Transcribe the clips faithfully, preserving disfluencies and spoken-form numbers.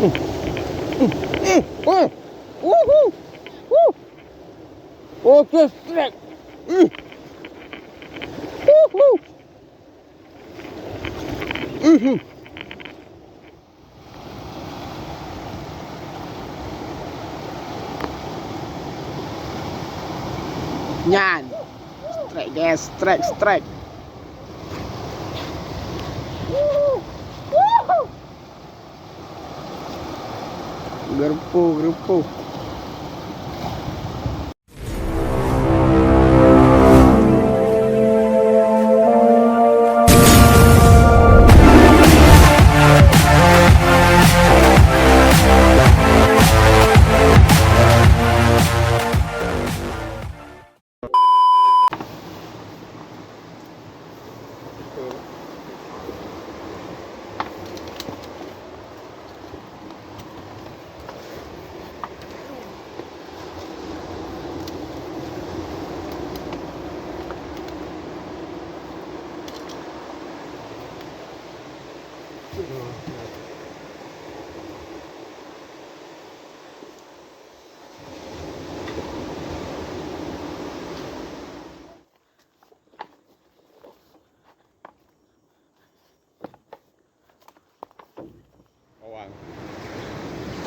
Eh, eh. Wuhu. Wuh. Oke, strike. Ih. Wuhu. Mhm. Nyan. Strike, guys. Strike, strike. Geureupoh, geureupoh.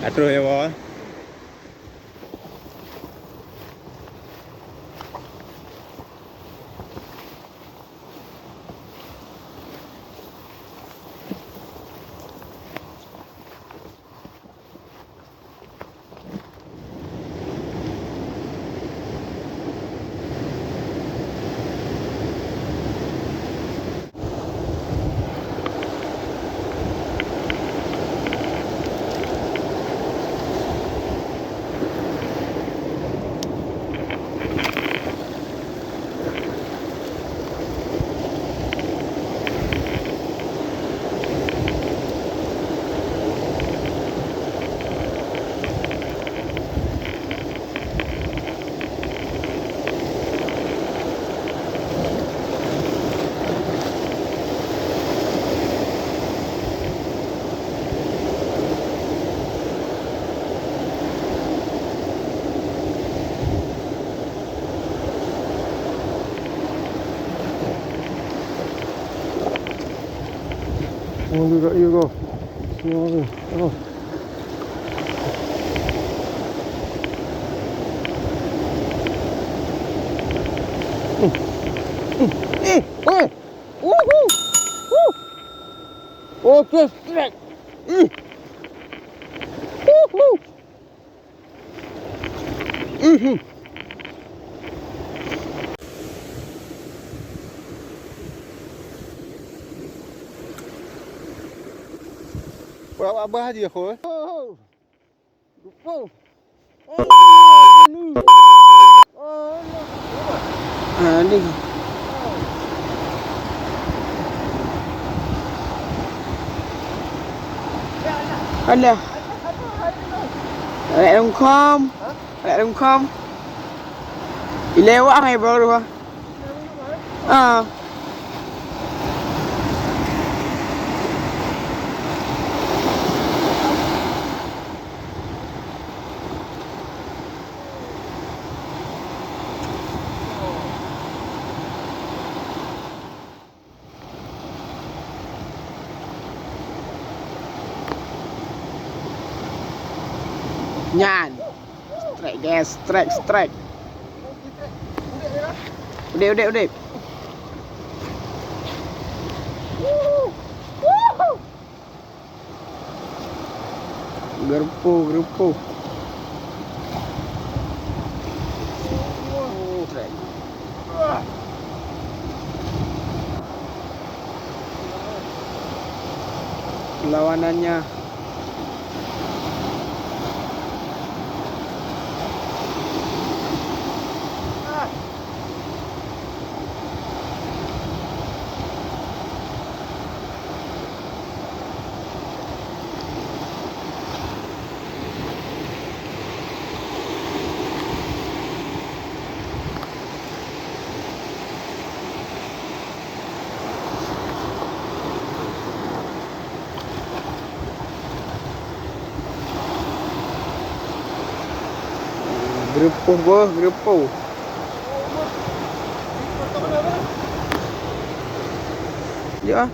Ateueh ya, Bang. Oh, dia kat dia kau. Semua tu. Oh. Eh, eh, eh. Wuhu. Wuh. Oke, strike. Ih. Wuhu. Mhm. Pura abah aja, Khul. Oh. Oh. Ah, ni. Alah. Rek lungkam. Rek lungkam. Ilewat hai baru ah. Ah. Nyan. Strike, guys. Strike, strike. Udep, udep, udep. Geureupoh, geureupoh. Lawanannya. Geureupoh boh, geureupoh. Ya.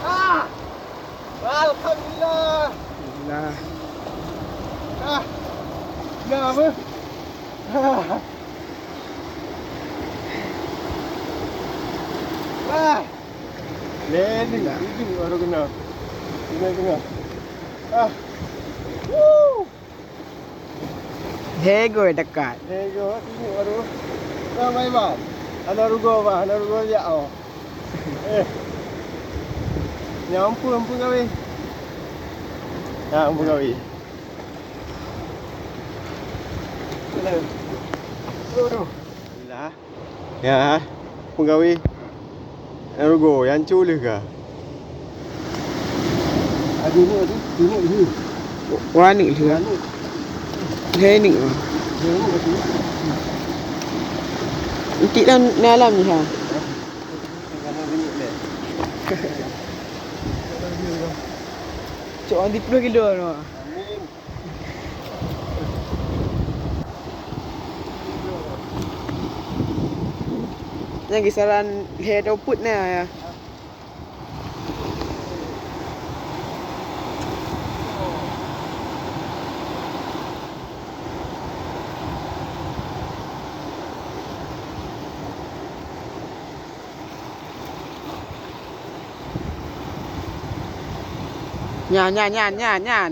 Ah! Alhamdulillah. Alhamdulillah. Ah. Nah, apa? Ah. Ah. Lé ni, ujung baru kena. Kena tengah. Ah. Woo. Hego dekat. Hego, tengok baru. Nah, mai, Bang. Hana rugoe, Bang. Hana rugoe jak, oh. Eh. Nyan ampun, ampun gawe. Nah, ampun gawe. Aduh. Lah. Ya, pegawai. Rugoe, nyang cu lheueh ka. Aduh, ni, aduh, ni, ni. Wah, ni lheueh. Wah, ni. Lheueh ni. Lheueh ni, aduh. Entik dalam, dalam ni, ha. Cok, nanti puluh kilo, no. Amin. Nyan kisaran lhèe droe peuet na, ya. Nyan, nyan, nyan, nyan, nyan.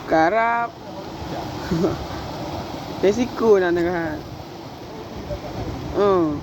Karab. Resiko na neuh. Hmm.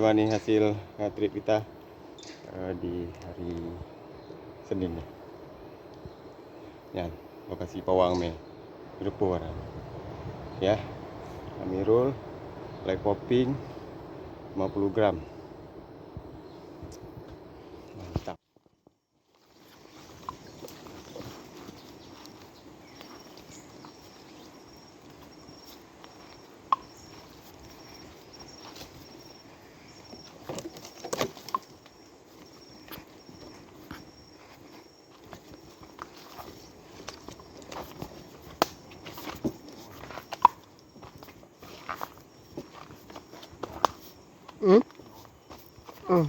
Bagaimana hasil, eh, trip kita, eh, di hari Senin ni. Nyan, lokasi pawang mè. Rupoh warna. Ya. Amirul, lycopene, lima puluh gram. Mantap. Hmm? Hmm.